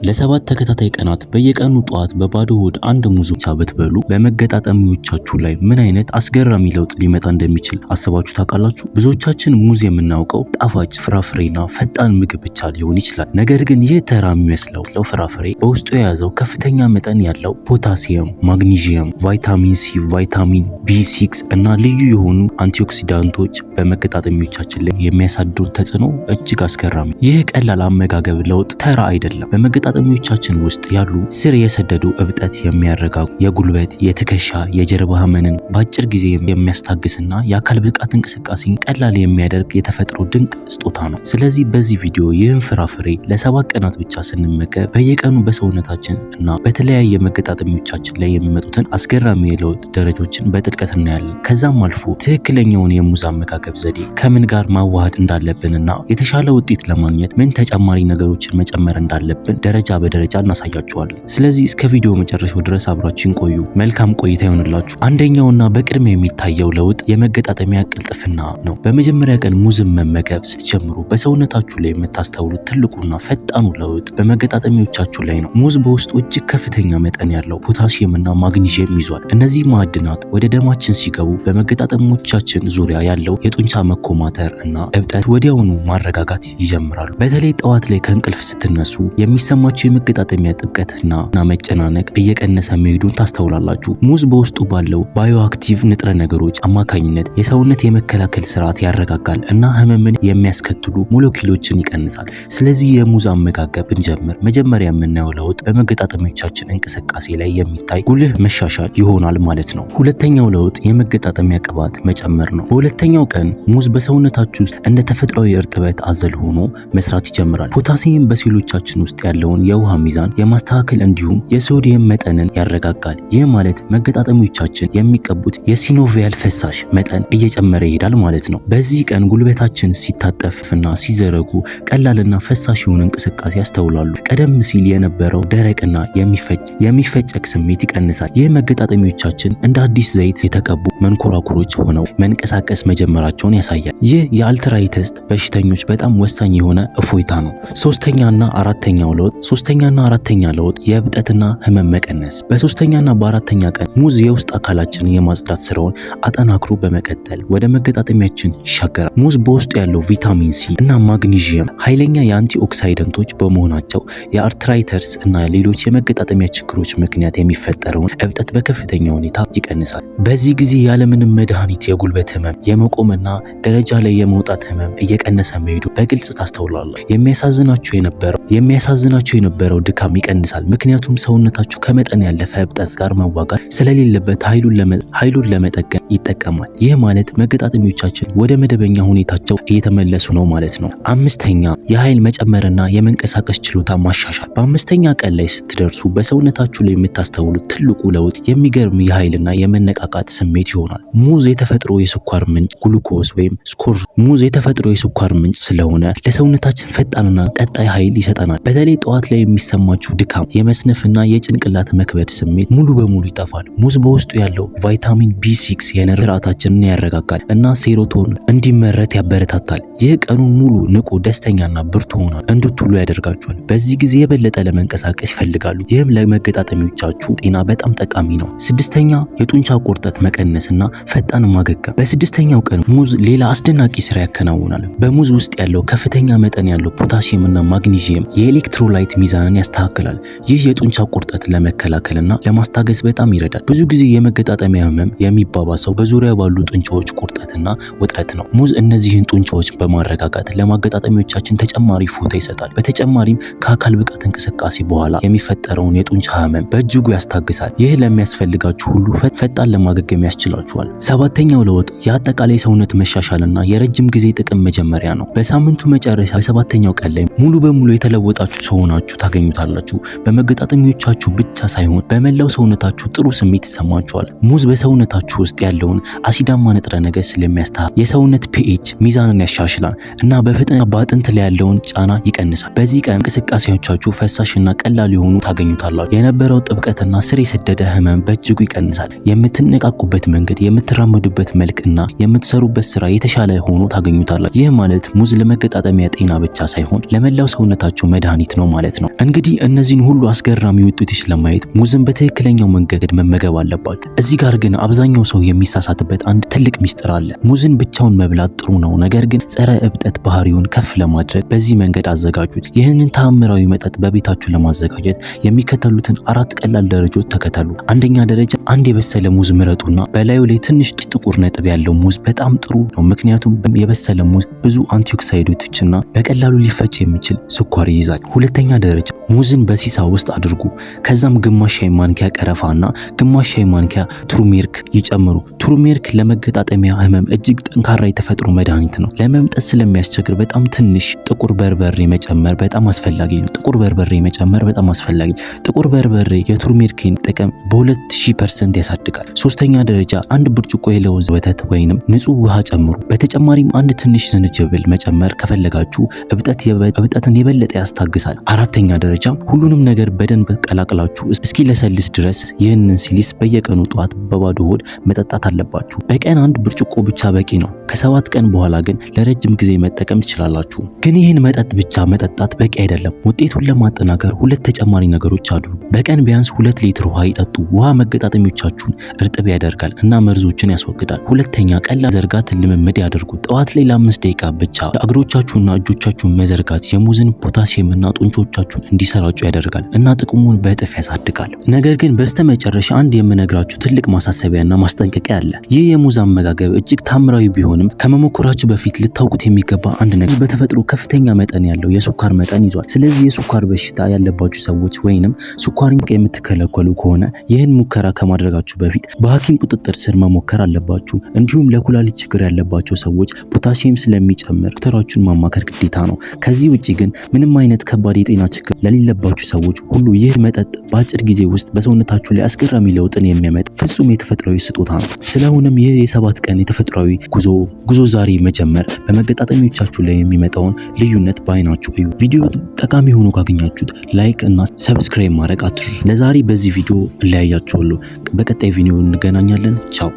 ለ7 ተከታታይ ቀናት በየቀኑ ጠዋት በባዶ ሆድ አንድ ሙዝ ብቻ ብትበሉ በመገጣጠሚያዎቻችሁ ላይ ምን አይነት አስገራሚ ለውጥ ሊመጣ እንደሚችል አስባችሁ ታውቃላችሁ? ብዙዎቻችን ሙዝ የምናውቀው ጣፋጭ ፍራፍሬና ፈጣን ምግብ ብቻ ሊሆን ይችላል። ነገር ግን ይህ ተራ የሚመስለው ፍራፍሬ በውስጡ የያዘው ከፍተኛ መጠን ያለው ፖታሲየም፣ ማግኒዥየም፣ ቫይታሚን ሲ፣ ቫይታሚን ቢ6 እና ልዩ የሆኑ አንቲኦክሲዳንቶች በመገጣጠሚያዎቻችን ላይ የሚያሳድሩት ተጽዕኖ እጅግ አስገራሚ። ይህ ቀላል አመጋገብ ለውጥ ተራ አይደለም። በመገጣጠሚያዎቻችን ውስጥ ያሉ ስር የሰደዱ እብጠት የሚያረጋጉ፣ የጉልበት፣ የትከሻ፣ የጀርባ ህመምን በአጭር ጊዜ የሚያስታግስና የአካል ብቃት እንቅስቃሴን ቀላል የሚያደርግ የተፈጥሮ ድንቅ ስጦታ ነው። ስለዚህ በዚህ ቪዲዮ ይህን ፍራፍሬ ለ7 ቀናት ብቻ ስንመገብ በየቀኑ በሰውነታችን እና በተለያየ መገጣጠሚያዎቻችን ላይ የሚመጡትን አስገራሚ የለውጥ ደረጃዎችን በጥልቀት እናያለን። ከዛም አልፎ ትክክለኛውን የሙዝ አመጋገብ ዘዴ ከምን ጋር ማዋሃድ እንዳለብንና የተሻለ ውጤት ለማግኘት ምን ተጨማሪ ነገሮችን መጨመር እንዳለብን ደረጃ በደረጃ እናሳያችኋለን። ስለዚህ እስከ ቪዲዮ መጨረሻው ድረስ አብራችን ቆዩ። መልካም ቆይታ ይሆንላችሁ። አንደኛውና በቅድሚያ የሚታየው ለውጥ የመገጣጠሚያ ቅልጥፍና ነው። በመጀመሪያ ቀን ሙዝን መመገብ ስትጀምሩ በሰውነታችሁ ላይ የምታስተውሉት ትልቁና ፈጣኑ ለውጥ በመገጣጠሚያዎቻችሁ ላይ ነው። ሙዝ በውስጡ እጅግ ከፍተኛ መጠን ያለው ፖታሲየም እና ማግኒዥየም ይዟል። እነዚህ ማዕድናት ወደ ደማችን ሲገቡ በመገጣጠሚያዎቻችን ዙሪያ ያለው የጡንቻ መኮማተር እና እብጠት ወዲያውኑ ማረጋጋት ይጀምራሉ። በተለይ ጠዋት ላይ ከእንቅልፍ ስትነሱ የሚሰማቸው የመገጣጠሚያ ጥብቀትና መጨናነቅ እየቀነሰ መሄዱን ታስተውላላችሁ። ሙዝ በውስጡ ባለው bioactive ንጥረ ነገሮች አማካኝነት የሰውነት የመከላከል ስርዓት ያረጋጋል እና ህመምን የሚያስከትሉ ሞለኪውሎችን ይቀንሳል። ስለዚህ የሙዝ አመጋገብ ብንጀምር መጀመሪያ የምናየው ለውጥ በመገጣጠሚያዎቻችን እንቅስቃሴ ላይ የሚታይ ጉልህ መሻሻል ይሆናል ማለት ነው። ሁለተኛው ለውጥ የመገጣጠሚያ ቅባት መጨመር ነው። በሁለተኛው ቀን ሙዝ በሰውነታችሁ ውስጥ እንደ ተፈጥሯዊ እርጥበት አዘል ሆኖ መስራት ይጀምራል። ፖታሲየም በሴሎቻችን ውስጥ ያለውን የውሃ ሚዛን የማስተካከል እንዲሁም የሶዲየም መጠንን ያረጋጋል። ይህ ማለት መገጣጠሚያዎቻችን የሚቀቡት የ synovial ፈሳሽ መጠን እየጨመረ ይሄዳል ማለት ነው። በዚህ ቀን ጉልበታችን ሲታጠፍና ሲዘረጉ ቀላልና ፈሳሽ የሆነ እንቅስቃሴ ያስተውላሉ። ቀደም ሲል የነበረው ደረቅና የሚፈጨቅ ስሜት ይቀንሳል። ይህ መገጣጠሚያዎቻችን እንደ አዲስ ዘይት የተቀቡ መንኮራኩሮች ሆነው መንቀሳቀስ መጀመራቸውን ያሳያል። ይህ የ arthritis በሽተኞች በጣም ወሳኝ የሆነ እፎይታ ነው። ሶስተኛና አራተኛ ለውጥ የእብጠትና ህመም መቀነስ። በሶስተኛና በአራተኛ ቀን ሙዝ የውስጥ አካላችንን የማጽዳት ስራውን አጠናክሮ በመቀጠል ወደ መገጣጠሚያችን ይሻገራል። ሙዝ በውስጡ ያለው ቪታሚን ሲ እና ማግኒዥየም ኃይለኛ የ antioxidant ኦች በመሆናቸው የ arthritis እና ሌሎች የመገጣጠሚያ ችግሮች ምክንያት የሚፈጠረውን እብጠት በከፍተኛ ሁኔታ ይቀንሳል። በዚህ ጊዜ ያለምንም መድኃኒት የጉልበት ህመም፣ የመቆምና ደረጃ ላይ የመውጣት ህመም እየቀነሰ መሄዱ በግልጽ ታስተውላላችሁ። የሚያሳዝናችሁ የነበረው ድካም ይቀንሳል። ምክንያቱም ሰውነታችሁ ከመጠን ያለፈ እብጠት ጋር መዋጋት ስለሌለበት ኃይሉን ለመጠገን ይጠቀማል። ይህ ማለት መገጣጠሚያዎቻችን ወደ መደበኛ ሁኔታቸው እየተመለሱ ነው ማለት ነው። አምስተኛ፣ የኃይል መጨመርና የመንቀሳቀስ ችሎታ ማሻሻል። በአምስተኛ ቀን ላይ ስትደርሱ በሰውነታችሁ ላይ የምታስተውሉት ትልቁ ለውጥ የሚገርም የኃይልና የመነቃቃት ስሜት ይሆናል። ሙዝ የተፈጥሮ የስኳር ምንጭ ግሉኮስ ወይም ስኮር ሙዝ የተፈጥሮ የስኳር ምንጭ ስለሆነ ለሰውነታችን ፈጣንና ቀጣይ ኃይል ይሰጠናል። በተለይ ጠዋት ላይ የሚሰማችሁ ድካም፣ የመስነፍና የጭንቅላት መክበድ ስሜት ሙሉ በሙሉ ይጠፋል። ሙዝ በውስጡ ያለው ቫይታሚን ቢ6 የነርቭ ስርዓታችንን ያረጋጋል እና serotonin እንዲመረት ያበረታታል። ይህ ቀኑን ሙሉ ንቁ፣ ደስተኛና ብርቱ ሆናችሁ እንድትውሉ ያደርጋችኋል። በዚህ ጊዜ የበለጠ ለመንቀሳቀስ ይፈልጋሉ። ይህም ለመገጣጠሚያዎቻችሁ ጤና በጣም ጠቃሚ ነው። ስድስተኛ፣ የጡንቻ ቁርጠት መቀነስና ፈጣን ማገገም። በስድስተኛው ቀን ሙዝ ሌላ አስደናቂ ስራ ያከናውናል። በሙዝ ውስጥ ያለው ከፍተኛ መጠን ያለው ፖታሲየም እና ማግኒዥየም የ electrolyte ሚዛንን ያስተካክላል። ይህ የጡንቻ ቁርጠት ለመከላከልና ለማስታገስ በጣም ይረዳል። ብዙ ጊዜ የመገጣጠሚያ ህመም የሚባባሰው በዙሪያ ባሉ ጡንቻዎች ቁርጠትና ውጥረት ነው። ሙዝ እነዚህን ጡንቻዎች በማረጋጋት ለመገጣጠሚያዎቻችን ተጨማሪ ፋታ ይሰጣል። በተጨማሪም ከአካል ብቃት እንቅስቃሴ በኋላ የሚፈጠረውን የጡንቻ ህመም በእጅጉ ያስታግሳል። ይህ ለሚያስፈልጋችሁ ሁሉ ፈጣን ለማገገም ያስችላችኋል። ሰባተኛው ለውጥ የአጠቃላይ ሰውነት መሻሻልና የረጅም ጊዜ ጥቅም መጀመሪያ ነው። በሳምንቱ መጨረሻ በሰባተኛው ቀን ላይ ሙሉ በሙሉ የተለወጣችሁ ሰው ሆናችሁ ታገኙታላችሁ። በመገጣጠሚያዎቻችሁ ብቻ ሳይሆን በመላው ሰውነታችሁ ጥሩ ስሜት ይሰማችኋል። ሙዝ በሰውነታችሁ ውስጥ ያለውን አሲዳማ ንጥረ ነገር ስለሚያስተካክል የሰውነት pH ሚዛንን ያሻሽላል እና በፍጥነት በአጥንት ላይ ያለውን ጫና ይቀንሳል። በዚህ ቀን እንቅስቃሴዎቻችሁ ፈሳሽና ቀላል የሆኑ ታገኙታላችሁ። የነበረው ጥብቀትና ስር የሰደደ ህመም በእጅጉ ይቀንሳል። የምትነቃቁበት መንገድ መንገድ፣ የምትራመዱበት መልክ እና የምትሰሩበት ስራ የተሻለ ሆኖ ታገኙታላችሁ። ይህ ማለት ሙዝ ለመገጣጠሚያ ጤና ብቻ ሳይሆን ለመላው ሰውነታችሁ መድኃኒት ነው ማለት ነው። እንግዲህ እነዚህን ሁሉ አስገራሚ ውጤቶች ለማየት ሙዝን በትክክለኛው መንገድ መመገብ አለባችሁ። እዚህ ጋር ግን አብዛኛው ሰው የሚሳሳትበት አንድ ትልቅ ሚስጥር አለ። ሙዝን ብቻውን መብላት ጥሩ ነው፣ ነገር ግን ጸረ እብጠት ባህሪውን ከፍ ለማድረግ በዚህ መንገድ አዘጋጁት። ይህንን ተአምራዊ መጠጥ በቤታችሁ ለማዘጋጀት የሚከተሉትን አራት ቀላል ደረጃዎች ተከተሉ። አንደኛ ደረጃ፣ አንድ የበሰለ ሙዝ ምረጡና በላዩ ላይ ትንሽ ጥቁር ነጥብ ያለው ሙዝ በጣም ጥሩ ነው፣ ምክንያቱም የበሰለ ሙዝ ብዙ አንቲኦክሳይዶችና በቀላሉ ሊፈጭ የሚችል ስኳር ይይዛል። ሁለተኛ ደረጃ፣ ሙዝን በሲሳ ውስጥ አድርጉ። ከዛም ግማሽ ሻይ ማንኪያ ቀረፋና ግማሽ ሻይ ማንኪያ turmeric ይጨምሩ። Turmeric ለመገጣጠሚያ ህመም እጅግ ጠንካራ የተፈጥሮ መድኃኒት ነው። ለመምጠጥ ስለሚያስቸግር በጣም ትንሽ ጥቁር በርበሬ መጨመር በጣም አስፈላጊ ነው። ጥቁር በርበሬ መጨመር በጣም አስፈላጊ። ጥቁር በርበሬ የ turmeric ን ጥቅም በ2000% ያሳድጋል። ሶስተኛ ደረጃ፣ አንድ ብርጭቆ የለውዝ ወተት ወይንም ንጹህ ውሃ ጨምሩ። በተጨማሪም አንድ ትንሽ ዝንጅብል መጨመር ከፈለጋችሁ እብጠትን የበለጠ ያስታግሳል። አራተኛ ደረጃ፣ ሁሉንም ነገር በደንብ ቀላቅላችሁ እስኪለሰልስ ድረስ ይህንን ስሊስ በየቀኑ ጠዋት በባዶ ሆድ መጠጣት አለባችሁ። በቀን አንድ ብርጭቆ ብቻ በቂ ነው። ከ7 ቀን በኋላ ግን ለረጅም ጊዜ መጠቀም ትችላላችሁ። ግን ይህን መጠጥ ብቻ መጠጣት በቂ አይደለም። ውጤቱን ለማጠናከር ሁለት ተጨማሪ ነገሮች አሉ። በቀን ቢያንስ 2 ሊትር ውሃ ይጠጡ። ውሃ መገጣጠሚያዎቻችሁን እርጥብ ያደርጋል እና መርዞችን ያስወግዳል። ሁለተኛ፣ ቀላል መዘርጋት ልምምድ ያደርጉ። ጠዋት ላይ ለ5 ደቂቃ ብቻ እግሮቻችሁንና እጆቻችሁን መዘርጋት የሙዝን ፖታሲየም እና ጡንቾቻችሁን እንዲሰራጩ ያደርጋል እና ጥቅሙን በእጥፍ ያሳድጋል። ነገር ግን በስተመጨረሻ አንድ የምነግራችሁ ትልቅ ማሳሰቢያና ማስጠንቀቂያ አለ። ይህ የሙዝ አመጋገብ እጅግ ታምራዊ ቢሆንም ከመሞከራችሁ በፊት ልታውቁት የሚገባ አንድ ነገር፣ በተፈጥሮ ከፍተኛ መጠን ያለው የስኳር መጠን ይዟል። ስለዚህ የስኳር በሽታ ያለባችሁ ሰዎች ወይንም ስኳርን የምትከለከሉ ከሆነ ይህን ሙከራ ከማድረጋችሁ በፊት በሐኪም ቁጥጥር ስር መሞከር አለባችሁ። እንዲሁም ለኩላሊት ችግር ያለባቸው ሰዎች ፖታሲየም ስለሚጨምር ዶክተራችሁን ማማከር ግዴታ ነው። ከዚህ ውጪ ግን ምንም አይነት ከባድ የጤና ችግር ለሌለባችሁ ሰዎች ሁሉ ይህ መጠጥ በአጭር ጊዜ ውስጥ በሰውነታችሁ ላይ አስገራሚ ለውጥን የሚያመጣ ፍጹም የተፈጥሯዊ ስጦታ ነው። ስለሆነም ይህ የ7 ቀን የተፈጥሯዊ ጉዞ ዛሬ መጀመር በመገጣጠሚያዎቻችሁ ላይ የሚመጣውን ልዩነት በአይናችሁ እዩ። ቪዲዮ ጠቃሚ ሆኖ ካገኛችሁት like እና subscribe ማድረግ አትርሱ። ለዛሬ በዚህ ቪዲዮ እለያያችኋለሁ። በቀጣይ ቪዲዮ እንገናኛለን። ቻው።